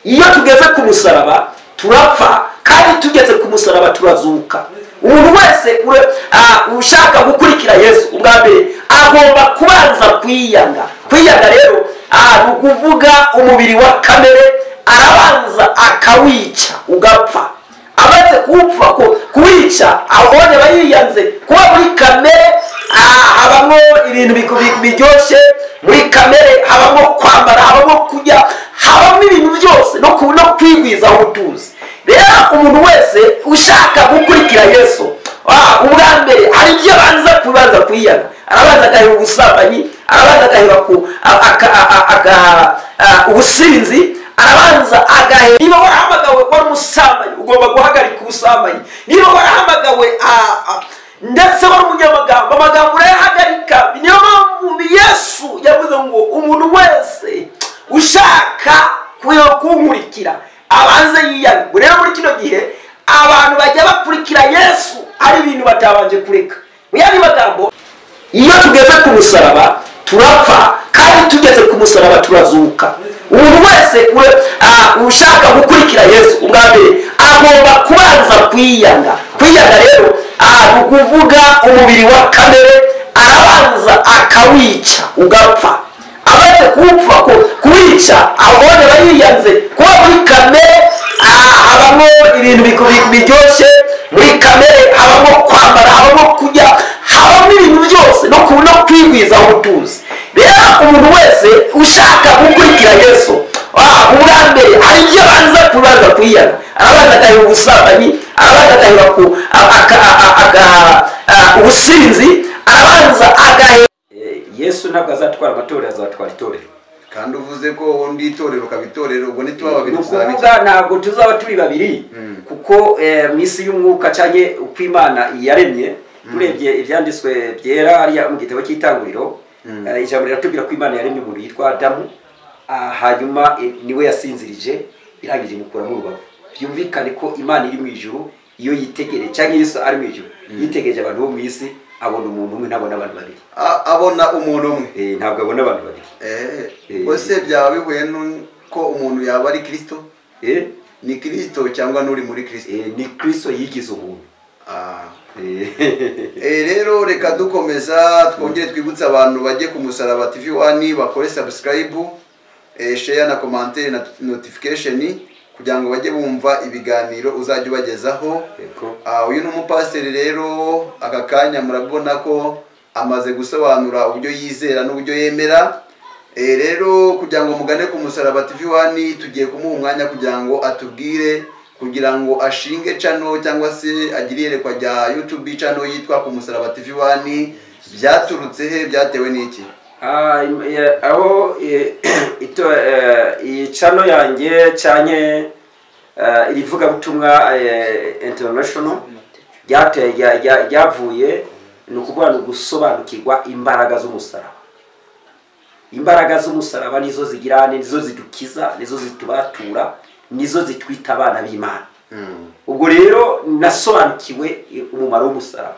Iyo tugeze ku musaraba turapfa, kandi tugeze ku musaraba turazuka. Umuntu wese ushaka gukurikira Yesu ubwa mbere agomba kubanza kwiyanga. Kwiyanga rero ni ukuvuga umubiri wa kamere arabanza akawica ugapfa. Amaze kupfa kuwica abonye bayiyanze kuba muri kamere habamo ibintu biryoshye, muri kamere habamo kwambara, habamo kurya, habamo ibintu byose no kwigwizaho ubutunzi. Rero umuntu wese ushaka gukurikira Yesu ubwa mbere hari ibyo abanza kubanza kwiyanga. Arabanza agaheba ubusambanyi, arabanza agaheba ubusinzi, arabanza agaheba. Niba warahamagawe wari umusambanyi ugomba guhagarika ubusambanyi. Niba warahamagawe ndetse wari umunyamagambo, amagambo urayahagarika. Niyo mpamvu Yesu yavuze ngo umuntu wese ushaka kunkurikira abanze yiyange. Rero muri kino gihe abantu bajya bakurikira Yesu ari ibintu batabanje kureka. Mu yandi magambo, iyo tugeze ku musaraba turapfa, kandi tugeze ku musaraba turazuka. Umuntu wese ushaka gukurikira Yesu ubwa mbere agomba kubanza kwiyanga. Kwiyanga rero ni ukuvuga umubiri wa kamere arabanza akawica ugapfa. Amaze kupfa kuwica abonye bayiyanze kuba muri kamere habamo ibintu biryoshye, muri kamere habamo kwambara, habamo kurya, habamo ibintu byose no kwigwizaho ubutunzi. Rero umuntu wese ushaka gukurikira Yesu ubwa mbere hari ibyo abanza kubanza kwiyanga. Arabanza agaheba ubusambanyi, arabanza agaheba ubusinzi, arabanza agaheba. Yesu ntabwo azatwara amatorero, azatwara itorero. Kandi uvuze ko undi itorero kabitorero, ubwo ntituba babiri tuzaba, ntabwo tuzaba turi babiri, kuko mu isi y'umwuka cyane uko Imana yaremye, turebye ibyanditswe byera hariya mu gitabo cy'Itanguriro, ijambo riratubwira ko Imana yaremye umuntu yitwa Adamu, hanyuma niwe yasinzirije irangije imukuramo urubavu. Byumvikane ko Imana iri mu ijuru iyo yitegereje, cyangwa Yesu ari mu ijuru yitegereje abantu bo mu isi, abona umuntu umwe, ntabona abantu babiri. Abona umuntu umwe, ntabwo abona abantu babiri. Ese byaba bihuye nuko umuntu yaba ari Kristo? Ni Kristo cyangwa n'uri muri Kristo? Ni Kristo yigize umuntu. Rero reka dukomeza twongere twibutse abantu bajye ku Musaraba TV 1 bakore subscribe, share na commentaire na notification kugira ngo bajye bumva ibiganiro uzajya ubagezaho. Uyu ni umupasiteri rero, aka kanya murabona ko amaze gusobanura uburyo yizera n'uburyo yemera. Rero kugira ngo mugane ku Musaraba TV 1 tugiye kumuha umwanya kugira ngo atubwire, kugira ngo ashinge channel cyangwa se agire iyerekwa rya YouTube channel yitwa ku Musaraba TV 1. Byaturutse he, byatewe n'iki? Aho iyi channel yanjye cyane irivugabutumwa international ryavuye ni ukuvuga ni gusobanukirwa imbaraga z'umusaraba. Imbaraga z'umusaraba nizo zigira, nizo zidukiza, nizo zitubatura, nizo zitwita abana b'Imana. Ubwo rero nasobanukiwe umumaro w'umusaraba.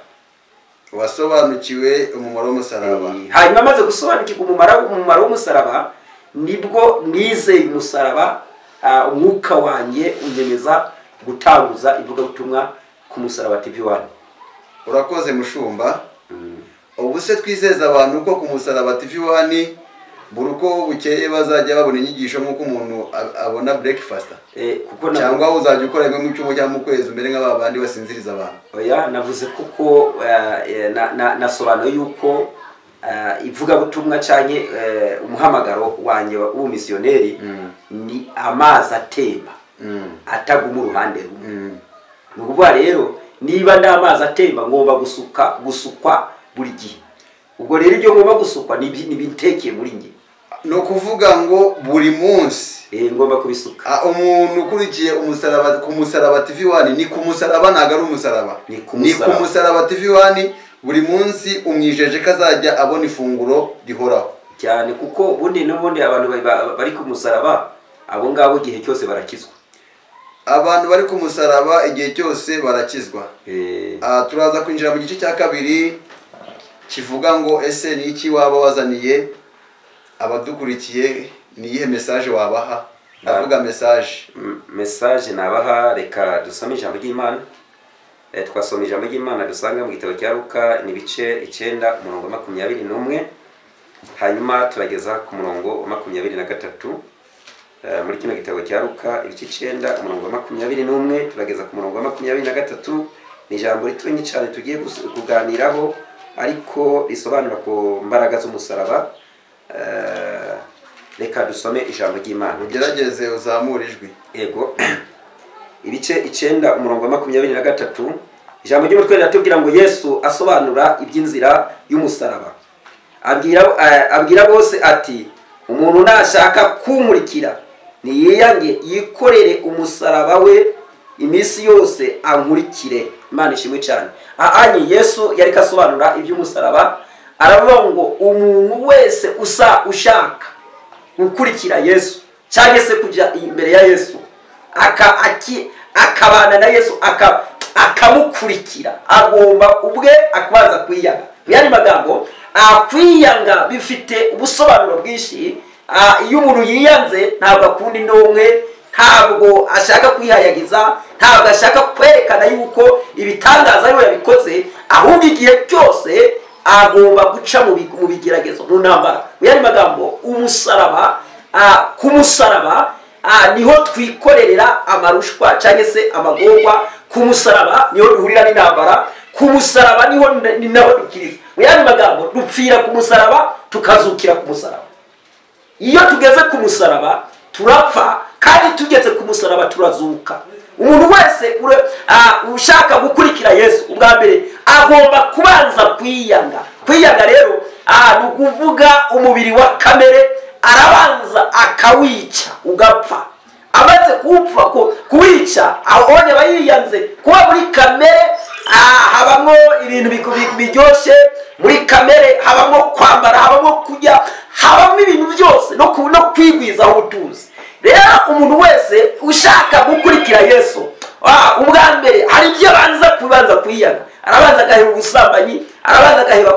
Wasobanukiwe umumaro w'umusaraba. Hanyuma maze gusobanukirwa umumaro w'umusaraba, nibwo nizeye umusaraba, umwuka wanjye unyemeza gutanguza ivugabutumwa ku Musaraba TV 1. Urakoze mushumba. Ubu se twizeza abantu ko ku Musaraba TV 1 buri uko bukeye bazajya babona inyigisho nk'uko umuntu abona breakfast? Kuko cyangwa uzajya ukora rimwe mu cyumweru cyangwa mu kwezi mbere nk'aba bandi basinziriza abantu? Oya, navuze kuko nasobanuye yuko ivugabutumwa cyane umuhamagaro wanjye w'ubumisiyoneri ni amazi atemba ataguma uruhande rumwe. Ni ukuvuga rero niba ndi amazi atemba ngomba gusukwa buri gihe. Ubwo rero ibyo ngomba gusukwa ni ibintekeye muri njye. Ni ukuvuga ngo buri munsi ngomba kubisuka. Umuntu ukurikiye umusaraba ku Musaraba TV 1 ni ku musaraba, ntabwo ari umusaraba, ni ku Musaraba TV 1. Buri munsi umwijeje ko azajya abona ifunguro rihoraho cyane, kuko ubundi n'ubundi abantu bari ku musaraba abo ngabo igihe cyose barakizwa. Abantu bari ku musaraba igihe cyose barakizwa. Turaza kwinjira mu gice cya kabiri kivuga ngo ese ni iki waba wazaniye abadukurikiye, ni iyihe message wabaha? Ndavuga message. Message nabaha, reka dusome ijambo ry'Imana. Twasoma ijambo ry'Imana dusanga mu gitabo cya Luka, ni ibice 9 umurongo wa 21, hanyuma turageza ku murongo wa 23. Muri kino gitabo cya Luka ibice 9 umurongo wa 21 turageza ku murongo wa 23. Ni ijambo ritonyi cyane tugiye kuganiraho, ariko risobanura ku mbaraga z'umusaraba. Reka dusome ijambo ry'Imana. Ugerageze uzamure ijwi. Yego. Ibice 9 umurongo wa 23, ijambo ry'umutwe riratubwira ngo Yesu asobanura iby'inzira y'umusaraba. Abwira bose ati umuntu nashaka kunkurikira niyiyange yikorere umusaraba we iminsi yose ankurikire. Imana ishimwe cyane. Anyi Yesu yari kasobanura iby'umusaraba, aravuga ngo umuntu wese ushaka gukurikira Yesu cyangwa se kujya imbere ya Yesu, akabana na Yesu, akamukurikira, agomba ubwe akubanza kwiyanga. Yari magambo akwiyanga bifite ubusobanuro bwinshi. Iyo umuntu yiyanze ntabwo akunda indonke, ntabwo ashaka kwihayagiza, ntabwo ashaka kwerekana yuko ibitangaza ariwe yabikoze, ahubwo igihe cyose agomba guca mu bigeragezo, mu ntambara. Yari magambo umusaraba, ku musaraba niho twikorerera amarushwa cyangwa se amagorwa, ku musaraba niho duhurira n'intambara, ku musaraba niho ni naho dukiriza. Yari magambo dupfira ku musaraba tukazukira ku musaraba. Iyo tugeze ku musaraba turapfa, kandi tugeze ku musaraba turazuka. Umuntu wese ushaka gukurikira Yesu ubwa mbere agomba kubanza kwiyanga. Kwiyanga rero ni ukuvuga umubiri wa kamere arabanza akawica ugapfa. Amaze kupfa kuwica, abonye bayiyanze kuba muri kamere habamo ibintu biryoshye, muri kamere habamo kwambara, habamo kurya, habamo ibintu byose no kwigwizaho ubutunzi. Rero umuntu wese ushaka gukurikira Yesu ubwa mbere hari ibyo abanza kubanza kwiyanga. Arabanza agaheba ubusambanyi, arabanza agaheba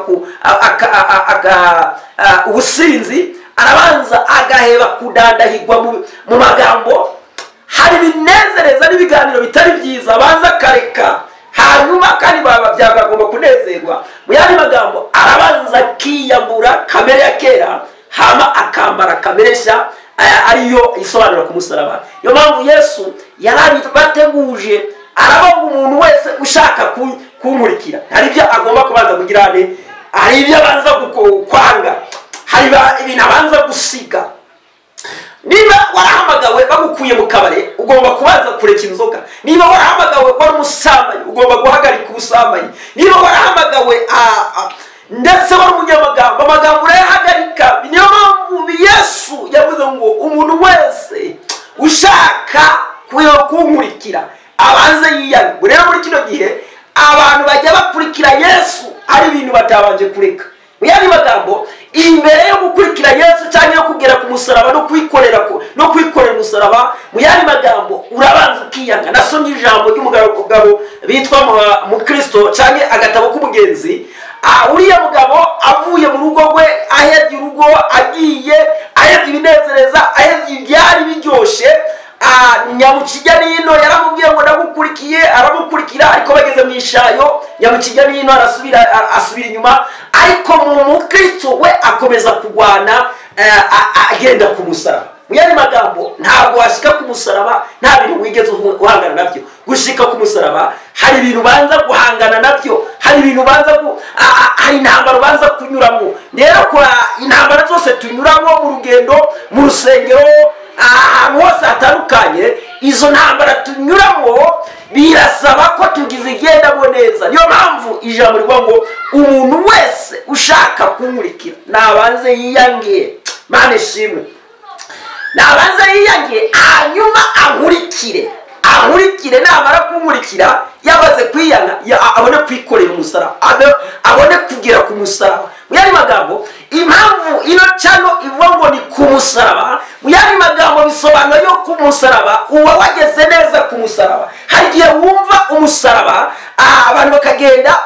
ubusinzi, arabanza agaheba kudandahigwa mu magambo. Hari ibinezereza n'ibiganiro bitari byiza abanza akareka, hanyuma kandi byagomba kunezerwa. Mu yandi magambo arabanza akiyambura kamere ya kera, hama akambara kamere nshya ariyo isobanura ku musaraba. Niyo mpamvu Yesu yarabateguje, aravuga umuntu wese ushaka kunkurikira hari ibyo agomba kubanza kugira, hari ibyo abanza kwanga, hari ibintu abanza gusiga. Niba warahamagawe bagukuye mu kabare, ugomba kubanza kureka inzoga. Niba warahamagawe wari umusambanyi, ugomba guhagarika ubusambanyi. Niba warahamagawe ndetse wari umunyamagambo, amagambo urayahagarika. Niyo mpamvu Yesu yavuze ngo umuntu wese ushaka kunkurikira abanze yiyange. Rero muri kino gihe abantu bajya bakurikira Yesu ari ibintu batabanje kureka. Mu yandi magambo, imbere yo gukurikira Yesu cyangwa yo kugera ku musaraba no kwikorera umusaraba, mu yandi magambo urabanza ukiyanga. Nasomye ijambo ry'umugabo bitwa Mukristo cyangwa agatabo k'umugenzi. Uriya mugabo avuye mu rugo rwe, ahebye urugo, agiye ahebye ibinezereza, ahebye ibyari biryoshye. Nyamukijya nino yaramubwiye ngo ndagukurikiye, aramukurikira, ariko bageze mu ishayo Nyamukijya nino asubira inyuma. Ariko mu Mukristo we akomeza kurwana agenda ku musaraba. Mu yandi magambo ntabwo washika ku musaraba nta bintu wigeze uhangana nabyo. Gushika ku musaraba hari ibintu banza guhangana nabyo, hari ibintu banza hari intambara banza kunyuramo. Rero kwa intambara zose tunyuramo mu rugendo, mu rusengero, ahantu hose hatandukanye, izo ntambara tunyuramo birasaba ko tugizigendamo neza. Niyo mpamvu ijambo rivuga ngo umuntu wese ushaka kunkurikira nabanze yiyange. Mana ishimwe. Nabanze yiyange hanyuma ankurikire. Ankurikire, namara kunkurikira yabaze kwiyanga, abone kwikorera umusaraba, abone kugera ku musaraba. Mu yandi magambo impamvu ino cano ivuga ngo ni ku musaraba, mu yandi magambo bisobanura yo ku musaraba uba wageze neza ku musaraba. Hari igihe wumva umusaraba abantu bakagenda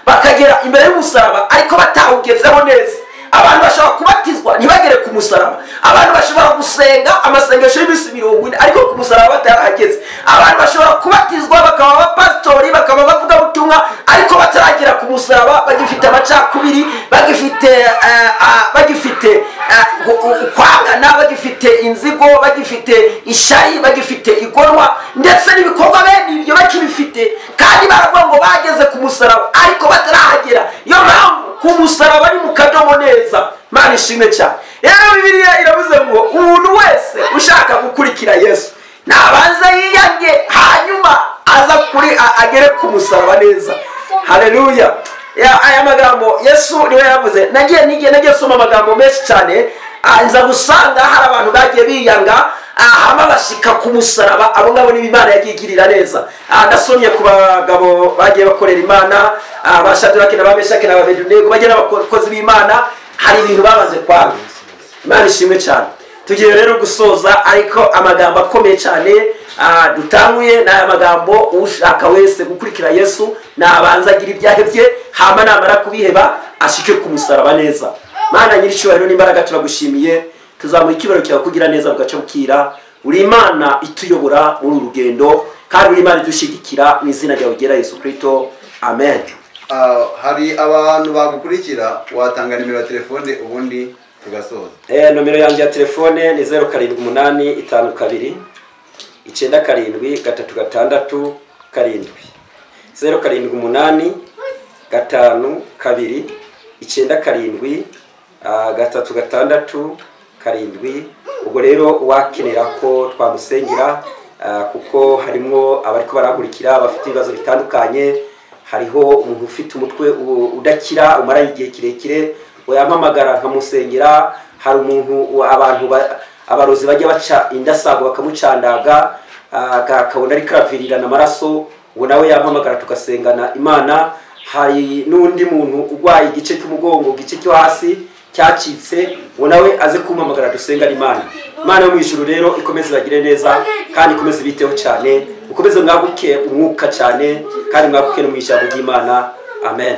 bakagera imbere y'umusaraba ariko batawugezeho neza. Abantu bashobora kubatizwa ntibagere ku musaraba. Abantu bashobora gusenga amasengesho y'iminsi 40 ariko ku musaraba batarahageze. Abantu bashobora kubatizwa bakaba abapasitori, bakaba abavugabutumwa, ariko bataragera ku musaraba, bagifite amacakubiri, bagifite kwangana, bagifite inzigo, bagifite ishyari, bagifite igonwa, ndetse n'ibikorwa bene ibyo bakibifite, kandi baravuga ngo bageze ku musaraba ariko batarahagera. Iyo mpamvu ku musaraba ari mu kadomo neza. Imana ishimwe cyane. Rero Bibiliya iravuze ngo umuntu wese ushaka gukurikira Yesu nabanze yiyange, hanyuma aza kuri agere ku musaraba neza. Haleluya. Aya magambo Yesu niwe yavuze. Nagiye soma amagambo menshi cyane, nza gusanga hari abantu bagiye biyanga hama bashika ku musaraba. Abo ngabo ni Imana yagiye igirira neza. Ndasomye ku bagabo bagiye bakorera Imana, ba Shadrake na ba Meshake na ba Abednego, bagiye n'abakozi b'Imana, hari ibintu babanze kwanga. Imana ishimwe cyane. Tugiye rero gusoza, ariko amagambo akomeye cyane dutanguye n'aya magambo: ushaka wese gukurikira Yesu nabanza agira ibyahebye, hama namara kubiheba ashike ku musaraba neza. Mana nyiricyubahiro n'imbaraga, turagushimiye, tuzamuha icyubahiro cyawe kugira neza bugaca bukira. Uri Imana ituyobora muri uru rugendo, kandi uri Imana idushyigikira, mu izina ryawe ryera Yesu Kristo, amen. Hari abantu bagukurikira, watanga nimero ya telefone ubundi tugasoza. Nomero yanjye ya telefone ni 078 52 97 367 078 52 97 367. Ubwo rero wakenera ko twamusengera, kuko harimo abariko barakurikira bafite ibibazo bitandukanye. Hariho umuntu ufite umutwe udakira umara igihe kirekire, yampamagara nkamusengera. Hari umuntu abantu abarozi bajya baca indasago bakamucandaga, akabona ari karavirirana amaraso, uwo nawe yampamagara tugasengana Imana. Hari n'undi muntu urwaye igice cy'umugongo, igice cyo hasi cyacitse, uwo nawe aze kumpamagara dusengana Imana. Imana yo mu ijuru rero ikomeze bagire neza, kandi ikomeze biteho cyane, ukomeze mwaguke umwuka cyane, kandi mwaguke no mu ijambo ry'Imana. Amen.